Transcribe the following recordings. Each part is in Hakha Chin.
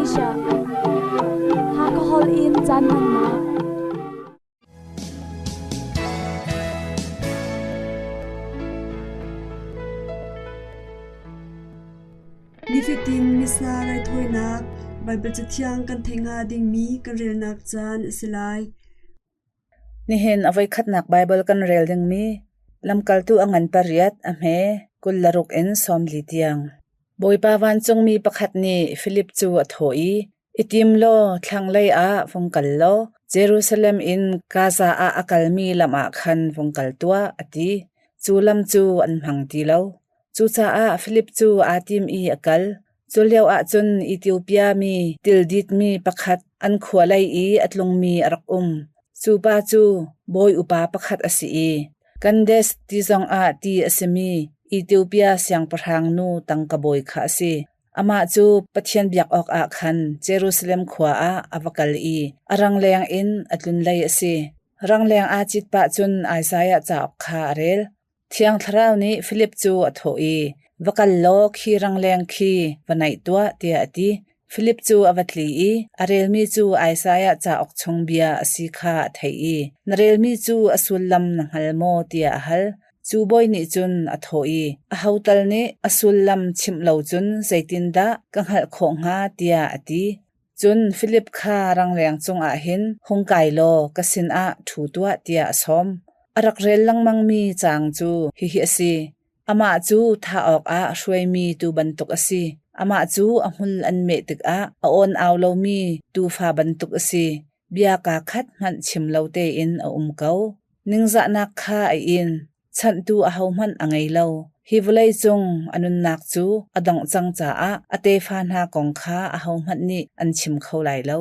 Asia. Hakha holh in caan hmannak. Nifatin Missa raithawinak Baibal Cathiang kan theih hnga dingmi kan relnak caan a si lai. Nihin a voikhatnak Baibal kan rel dingmi Lamkaltu a ngan pariat, a hme, 26 in 40 tiang. Bawipa vancungmi pakhat nih Filip cu a thawh i, I tim law thlanglei ah vung kal law Jerusalem in Gaza ah a kalmi lam ah khan vung kal tuah, a ti. Cu lam cu an hmang ti lo. Cucaah Filip cu aa tim i a kal. Cu lioah cun Ethiopia mi tilditmi pakhat an khua lei i a tlungmi a rak um. Cu pa cu bawi upa pakhat a si i Kandes ti zongah ti a simi Ethiopia siangpahrang nu tangka bawi kha a si. Amah cu Pathian biak awkah khan Jerusalem khua ah a va kal i a rangleng in a tlunlei a si. Rangleng aa cit pah cun Isaiah cauk kha a rel. Thiang Thlarau nih Filip cu a thawh i, Va kal law khi rangleng khi va naih tuah, tiah a ti. Filip cu a va tli i a relmi cu Isaiah cauk chung bia a si kha a theih i, Na relmi cu a sullam na hngal maw? tiah a hal. Cu bawi nih cun a thawh i, Aho tal nih a sullam chimh lo cun zeitindah ka hngalh khawh hnga? tiah a ti. Cun Filip kha rangleng cungah hin hung kai law ka sinah ṭhu tuah tiah a sawm. A rak rel lengmangmi caang cu hihi a si: Amah cu thah awkah hruaimi tuu bantuk a si. Amah cu a hmul an meh tikah a awn-au lomi tuufa bantuk a si. Bia kaa khat hmanh chim lo tein a um ko. Ningzahnak kha a in. Chanhtu ahohmanh a ngei lo. Hi vawlei cung a nunnak cu a dongh cang caah a tefa hna kong kha ahohmanh nih an chim kho lai lo.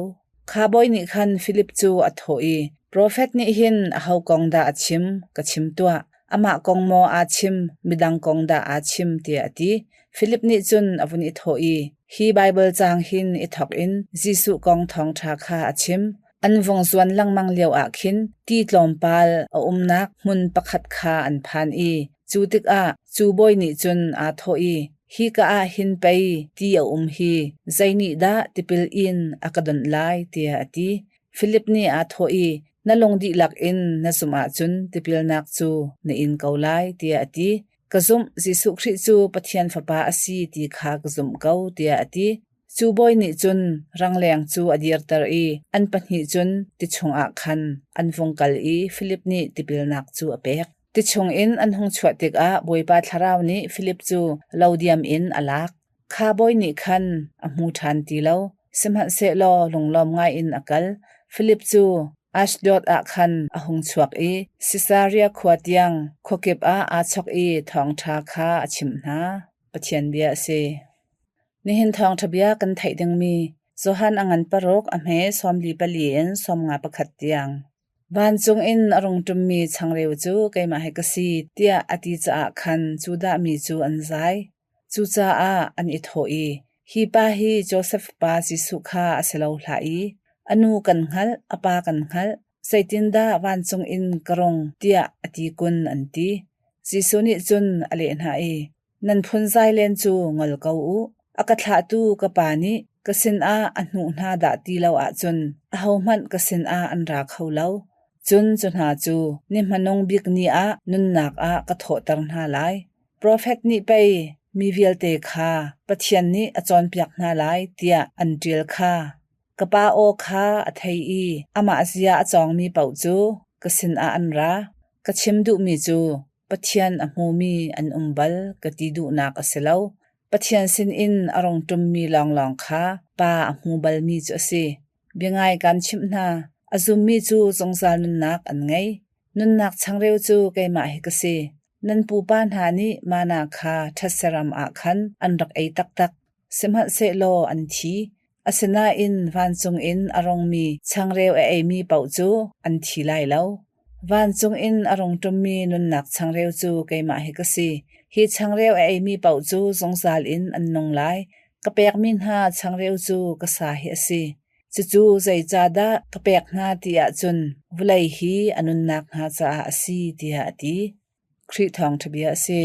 Kha bawi nih khan Filip cu a thawh i, Profet nih hin aho kong dah a chim, ka chim tuah. Amah kong maw aa chim, midang kong dah aa chim, tiah a ti. Filip nih cun a vun i thawh i, Hi Baibal caang hin i thawk in Jesuh kong thawngṭha kha a chim. An vung zuan lengmang lioah khin ti tlawmpal a umnak hmun pakhat kha an phan i cu tikah cu bawi nih cun aa thawh i, Hika ah hin pei ti a um hi, zeinihdah tipil in a ka donh lai, tiah a ti. Filip nih aa thawh i, Na lung dihlak in na zumh ahcun tipilnak cu na in ko lai, tiah a ti. Ka zumh, Jesuh Khrih cu Pathian Fapa a si ti kha ka zumh ko, tiah a ti. Cu bawi nih cun rangleng cu a dirter i an pahnih cun ti chungah khan an vung kal i Filip nih tipilnak cu a pek. Ti chungin an hung chuah tikah Bawipa Thlarau nih Filip cu lo diam in a lak. Kha bawi nih khan a hmu ṭhan ti lo, sihmanhsehlaw lunglawm ngaiin a kal. Filip cu Ashdod ah khan a hung chuak i Sisaria khua tiang khuakip ah aa chok i thawngṭha kha a chimh hna. Pathian bia a si. Nihin thawngṭha bia kan theih dingmi Johan a ngan paruk a hme 44 in 51 tiang. Vancung in a rung ṭummi changreu cu keimah hi ka si, tiah a ti caah khan Judah mi cu an zai. Cucaah an i thawh i, Hi pa hi Josef pa Jesuh kha a si lo hlah i, a nu kan hngalh, a pa kan hngalh, zeitindah vancung in ka rung, tiah a ti kun, an ti. Jesuh nih cun a leh hna i, Nan phunzai len cu ngol ko u. A ka thlahtu ka Pa nih ka sinah a hnuh hna dah ti lo ahcun ahohmanh ka sinah an ra kho lo. Cun cu hna cu ni hmanung bik ni ah nunnak ah ka thawhter hna lai. Profet nih pei mi vialte kha Pathian nih a cawnpiak hna lai tiah an ṭial kha. Ka Pa aw kha a thei i amah zia a cawngmi paoh cu ka sinah an ra. Ka chim duhmi cu Pathian a hmumi an um bal ka ti duhnak a si lo. Pathian sinin a rung ṭummi lawnglawng kha Pa a hmu balmi cu a si. Biangai kaan chimh hna, a zummi cu zungzal nunnak an ngei. Nunnak changreu cu keimah hi ka si. Nan pupa hna nih mana kha ṭhatseram ah khan an rak ei taktak, sihmanhsehlaw an thi. Asinain vancung in a rungmi changreu a eimi paoh cu an thi lai lo. Vancung in a rung ṭummi nunnak changreu cu keimah hi ka si. Hi changreu a eimi paoh cu zungzal in an nung lai. Ka pekmi hna changreu cu ka sa hi a si. Cucu zeicahdah ka pek hna ti ahcun vawlei hi a nunnak hnga caah a si, tiah a ti. Khrih thawngṭha bia a si.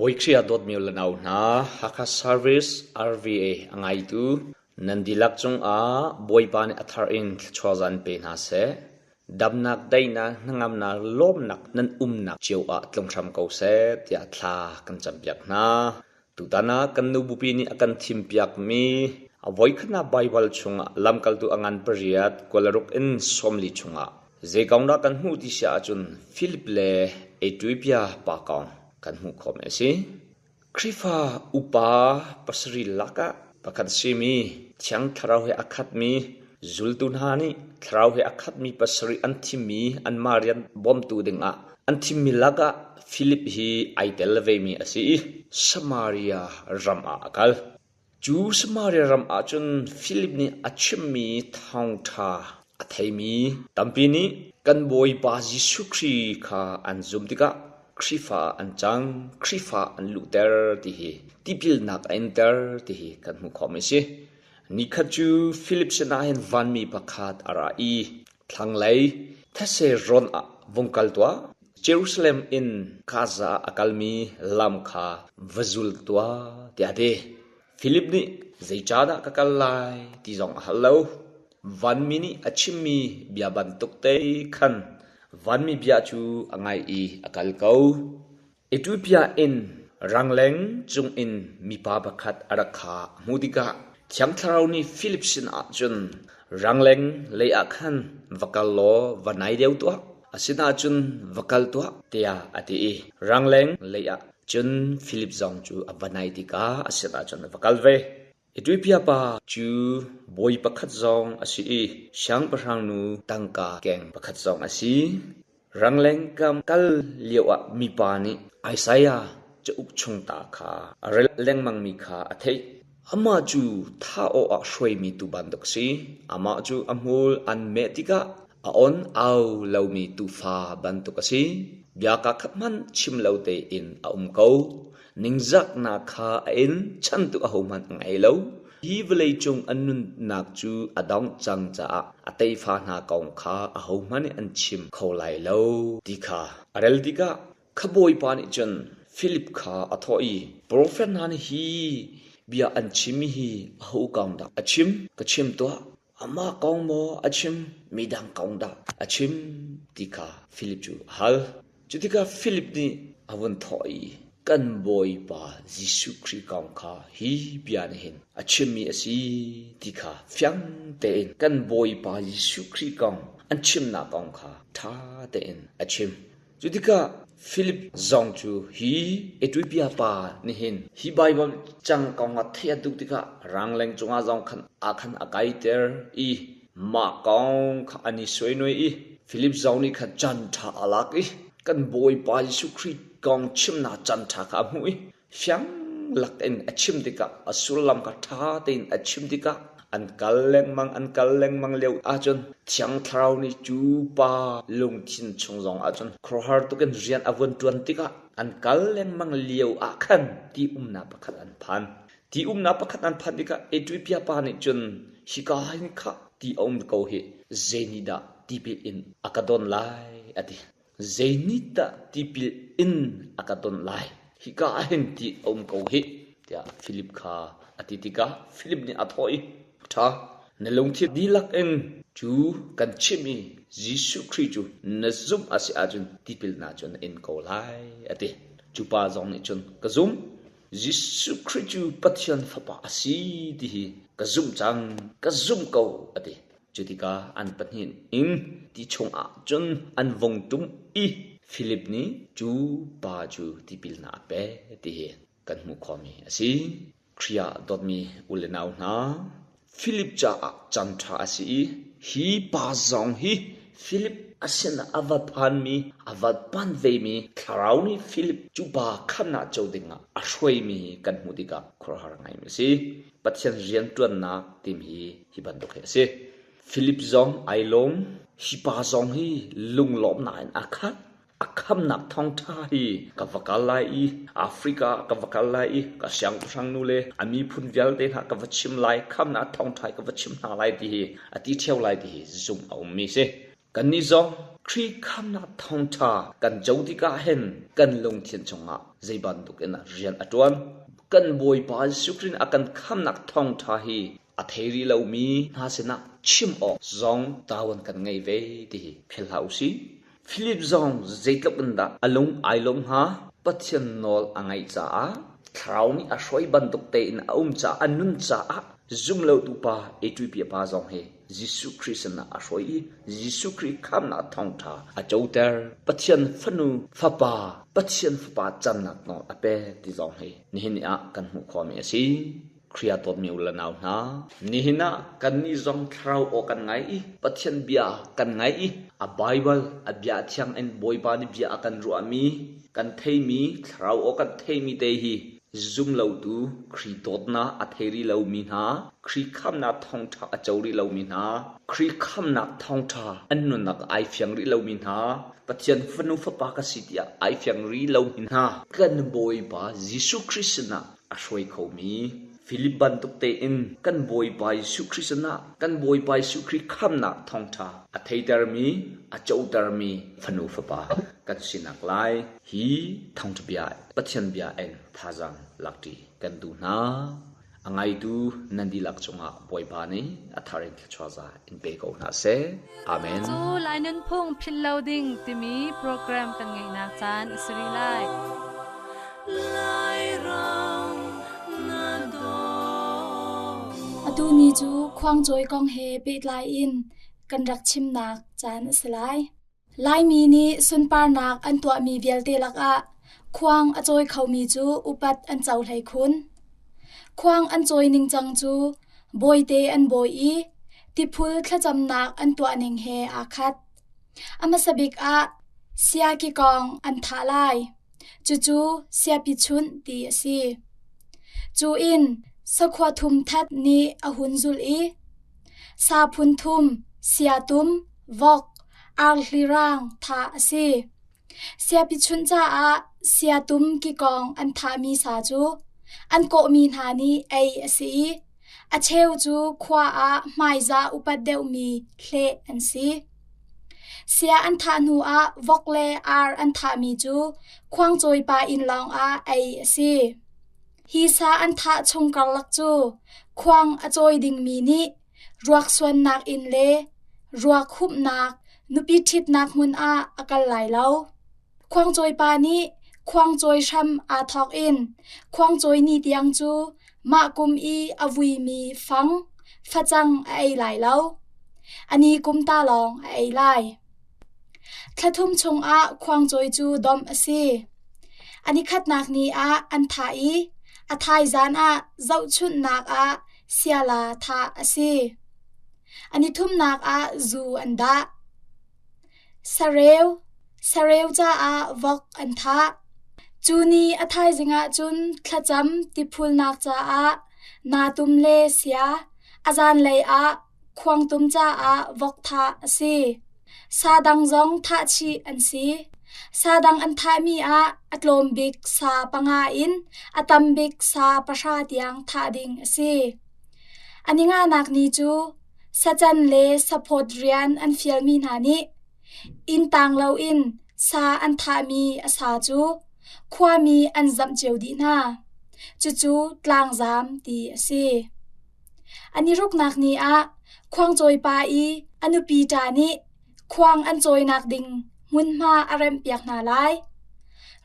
Bawi Khrih ah dawtmi u le nau hna, Hakha Service RVA a ngaitu nan dihlak cungah Bawipa nih a thar in thluachuah zan pe hna seh. Damnak, daihnak, hnangamnak, lawmnak nan umnak cio ah tlung hram ko seh tiah thla kan campiak hna. Tutan ah kan nu bupi nih a kan thimpiakmi a voikhatnak Baibal chungah lamkaltu a ngan pariat kualaruk in 40 chungah zei kong dah kan hmuh ti si ahcun Filip le Ethiopia pa kong kan hmuh khawhmi a si. Khrihfa upa pasarih lakah pakhat a simi Thiang Thlarau he a khatmi zultu hna nih Thlarau he a khatmi pasarih an thimmi anmah rian bawmtu dingah an thimmi lakah Filip hi ai tel vemi a si i Samaria ram ah a kal. Cu Samaria ram ah cun Filip nih a chimmi thawngṭha a theimi tampi nih kan Bawipa Jesuh Khrih kha an zumh tikah Khrihfa ah an cang, Khrihfa an luhter ti hi tipilnak a inter ti hi kan hmuh khawhmi a si. Nikhat cu Filip sinah hin vanmi pakhat a ra i thlanglei thetse rawn ah vung kal tuah. Jerusalem in Gaza ah a kalmi lam kha va zul tuah tiah a ti. Filip nih zeicahdah ka kal lai ti zong a hal lo. Vanmi nih a chimmi bia bantuk te khan vanmi bia cu a ngaih i a kal ko. Ethiopia in rangleng cungin mipa pakhat a rak kha a hmuh tikah Thiang Thlarau nih Filip sinah cun rangleng leiah khan va kal law va nai deuh tuah, a sinah cun va kal tuah, tiah a ti i rangleng leiah cun Filip zong cu a va nai tikah a sinah cun a va kal ve. Ethiopia pa cu bawi pakhat zong a si i siangpahrang nu tangka keng pakhat zong a si. Rangleng kam kal lioah mipa nih Isaiah cauk chung ta kha a rel lengmangmi kha a theih. Amah cu thah awkah hruaimi tuu bantuk a si. Amah cu a hmul an meh tikah a on au lomi tuufa bantuk a si. Bia kaa khat hmanh chim lo tein a um ko. Ningzaknak kha a in, chantu ahohmanh a ngei lo. Hi vawleicung an nunnak cu a dongh cang caah a tefa hna kong kha ahohmanh nih an chim kho lai lo ti kha a rel tikah kha bawipa nih cun Filip kha a thawh i, Profet hna nih hi bia an chimmi hi aho kong dah a chim? Ka chim tuah. Amah kong maw a chim, midang kong dah a chim ti kha Filip cu a hal. Cu tikah Filip nih a vun thawh i, Kan Bawipa Jesuh Khrih kong kha hi bia nih hin a chimmi a si ti kha fiang tein kan Bawipa Jesuh Khrih kong an chimnak kong kha ṭha tein a chim. Cu tikah Filip zong cu hi Ethiopia pa nih hin hi Baibal cang kong ah theih a duh tikah rangleng cungah zong khan ah khan a kaiter i mah kong kha an i suainuai i Filip zong nih khan caan ṭha a lak i kan Bawipa Jesuh Khrih kong chimnak caan ṭha kha a hmuh i Fiang lakin a chim tikah a sullam kha ṭha tein a chim tikah an kal lengmang an kal lengmang lio ahcun Thiang Thlarau nih cu pa lungthin chung zong ahcun khuaruahhar tukin rian a vun ṭuan tikah an kal lengmang lio ah khan ti umnak pakhat an phan. Ti umnak pakhat an phanh tikah Ethiopia pa nih cun hika hin khah ti a um ko hi zei nih dah tipil in a ka don lai a ti. Zeinihdah tipil in a ka don lai? Hika ah hin ti a um ko hih, tiah Filip kha a ti tikah Filip nih a thawh i, Ṭha, na lungthin dihlak in cu kan chimh i Jesuh Khrih cu na zumh a si ahcun tipilnak cu na in ko lai, a ti. Cu pa zong nih cun, Ka zumh. Jesuh Khrih cu Pathian Fapa a si ti hi ka zumh cang, ka zumh ko, a ti. Cu tikah an pahnih in ti chungah cun an vung ṭum i Filip nih cu pa cu tipilnak a pek ti hi kan hmuh khawhmi a si. Khrih ah dawtmi u le nau hna, Filip caah caan ṭha a si i hi pa zong hi Filip a sinah a va phanmi, a va phan vemi Thlarau nih Filip cu pa khamhnak co dingah a hruaimi kan hmuh tikah khuaruahhar ngaimi a si. Pathian rianṭuannak timi hi hi bantuk hi a si. Filip zong ai lawm. Hi pa zong hi lunglawmhnak in a khat. A khamnak thawngṭha hi ka va kal lai i Africa ah ka va kal lai i ka siangpahrang nu le a miphun vialte hna ka va chim lai, khamnak thawngṭha hi ka va chim hna lai ti hi a ti ṭheo lai ti hi zumh a ummi si. Kannih zong. Khrih khamnak thawngṭha kan co tikah hin kan lungthin chungah zei bantukin rian a ṭuan. Kan Bawipa Jesuh Khrih nih a kan khamnak thawngṭha hi a thei rih lomi hna sinah chim awk zong tawan kan ngei ve ti hi philh hlah u sih. Philip zong zeitluk in dah a lung ai lawm hnga? Pathian nawl a ngaih caah Thlarau nih a hruai bantuk tein a um caah a nun caah zumlotu pa Ethiopia pa zong hi Jesuh Khrih sinah a hruai i Jesuh Khrih khamnak thawngṭha a coter. Pathian fanu fapa Pathian fapa cannak nawl a pek ti zong hi nihin ni ah kan hmuh khawhmi a si. Khrih ah dawtmi u le nau hna, nihin ah kannih zong thlarau aw kan ngai i Pathian bia kan ngai i a Baibal a bia thiang in Bawipa nih bia a kan ruahmi kan theimi thlarau aw kan theimi te hi zumlotu Khrih dawtnak a thei rih lomi hna, Khrih khamnak thawngṭha a co rih lomi hna, Khrih khamnak thawngṭha an nunnak ai fiang rih lomi hna, Pathian fanu fapa ka si tiah ai fiang rih lomi hna, kan Bawipa Jesuh Khrih sinah a hruai khomi Filip bantuk tein kan Bawipa Jesuh Khrih sinah kan Bawipa Jesuh Khrih khamnak thawngṭha a theitermi, a cotermi fanu fapa kan sinak lai hi thawngṭha bia Pathian bia in thazaang lakṭi kan duh hna. A ngaitu nan dihlak cungah Bawipa nih a thar in thluachuah za in pe ko hna seh. Amen. Cu Lai Nunphung Philh Lo Ding timi program kan ngeihnak caan a si rih lai. Atu ni cu khuangcawi kong he pehtlai in kan rak chimnak caan a si lai. Laimi nih sunparnak an tuahmi vialte lakah khuang a cawi khomi cu upat an co hlei khun. Khuang an cawi ningcang cu bawite an bawi i tiphul thlacamnak an tuahning he aa khat. A hmasa bik ah sia kikawng an thah lai. Cucu siapi chunh ti a si. Cu in sakhua thum that nih a hun zulh i sa phun thum, sia tum, vok, arhli raang thah a si. Siapi chunh caah sia tum kikawng an thahmi sa cu an kawhmi hna nih ei a si i a cheu cu khua ah hmaizah upat deuhmi hleh an si. Sia an thah hnuah vok le ar an thahmi cu khuangcawipa inn lawngah ei a si. Hi sa an thah chung karlak cu khuang a cawi dingmi nih ruak suannak inn le ruak humhnak nupi ṭhitnak hmun ah a kal lai lo. Khuangcawipa nih khuangcawi hram aa thawk in khuangcawi ni tiang cu mah kum i a vuimi fang, facang a ei lai lo. A ni kum ta lawng a ei lai. Thla thum chungah khuangcawi cu domh a si. A nikhatnak ni ah an thah i a thaizan ah zohchunhnak ah siala thah a si. A nithumnak ah zu an dah. Sareu, sareu caah vok an thah. Cu ni a thaizing ah cun thlacam tiphulnak caah naatum le sia, a zanlei ah khuangtum caah vok thah a si. Sa dang zong thah chih an si. Sa dang an thahmi ah a tlawm bik sa panga in a tam bik sa pahra tiang thah ding a si. A ni nganak ni cu Sacan le saphawt rian an fialmi hna nih inn tang loin sa an thahmi a sa cu khuami an zamh cio dih hna. Cucu tlangzaam ti a si. An i ruknak ni ah khuangcawi pa i a nupi ṭa nih khuang an cawinak ding hmunhma a remhpiak hna lai.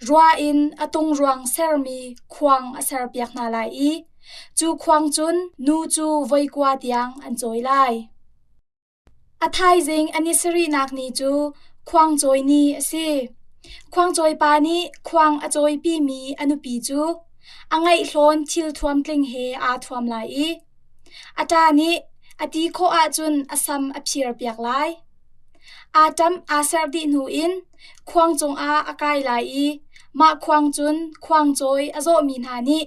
Rua in a tungruang sermi khuang a serpiak hna lai i cu khuang cun nu cu voikua tiang an cawi lai. A thaizing an i sarihnak ni cu khuangcawi ni a si. Khuangcawi pa nih khuang a cawipimi a nupi cu a ngeihhlawn thil thuamtling he aa thuam lai i A ṭa nih a ti khawh ahcun a sam a phirpiak lai. Aa ṭamh aa serh dih hnu in khuang cungah a kai lai i mah khuang cun khuangcawi a zawhmi hna nih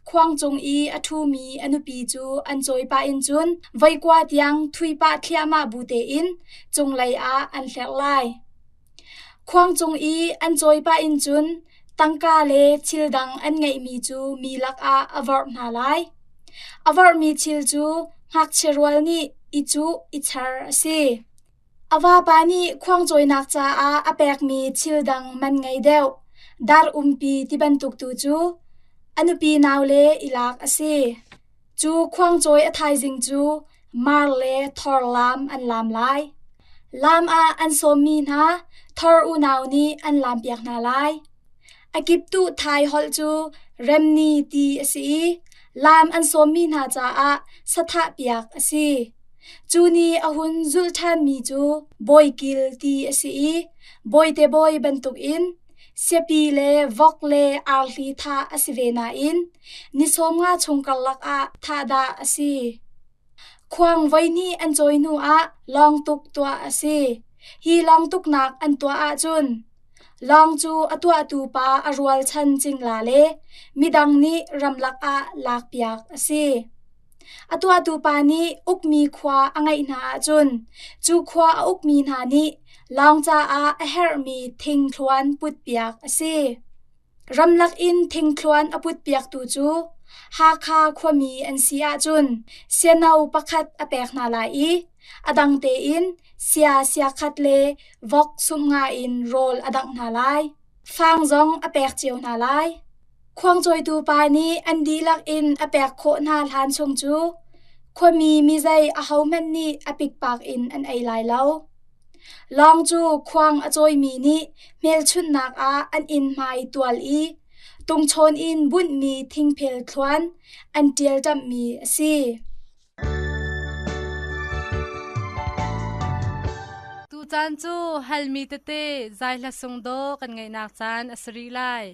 khuang cung i a ṭhumi a nupi cu an cawi pah in cun voikua tiang thui pah thliahmah bu tein cunglei ah an hlerh lai. Khuang cung i an cawi pah in cun tangka le thil dang an ngeihmi cu mi lakah a vorh hna lai. A vorhmi thil cu ngakchia rual nih i cuh i char a si. A vapa nih khuangcawinak caah a pekmi thil dang man ngei deuh, dar umpi ti bantuk tu cu a nupi naule i lak a si. Cu khuangcawi a thaizing cu mar le thor laam an laam lai. Laam ah an sawmmi hna thor unau nih an laampiak hna lai. A kiptuh thai holh cu remni ti a si i laam an sawmmi hna caah sathahpiak a si. Cu ni a hun zulh ṭhanmi cu bawikil ti a si i bawite bawi bantukin siapi le vok le arhli thah a si ve nain ni 15 chung karlak ah thah dah a si. Khuang voihnih an cawi hnu ah lawngtuk tuah a si. Hi lawngtuknak an tuah ahcun lawng cu a tuahtu pa a rualchan cingla le midang nih ramlak ah lakpiak a si. A tuahtu pa nih ukmi khua a ngeih hna ahcun cu khua a ukmi hna nih lawng caah a herhmi thingthluan putpiak a si. Ramlak in thingthluan a putpiaktu cu Hakha khuami an si ahcun siano pakhat a pek hna lai i a dang tein sia siakhat le vok sumnga in rawl a dangh hna lai. Fang zong a pek cio hna lai. Khuangcawitu pa nih an dihlak in a pek khawh hna hlan chung cu khuami mizei ahohmanh nih a pikpak in an ei lai lo. Lawng cu khuang a cawimi nih hmelchunhnak ah an inn hmai tual i tungchawn in bunhmi thingphel thluan an ṭialṭamhmi a si. Tucaan cu halmi tete zai hla sung dawh kan ngeihnak caan a si rih lai.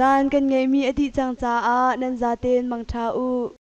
Caan kan ngeihmi a dih cang caah nan zaten mangṭha u.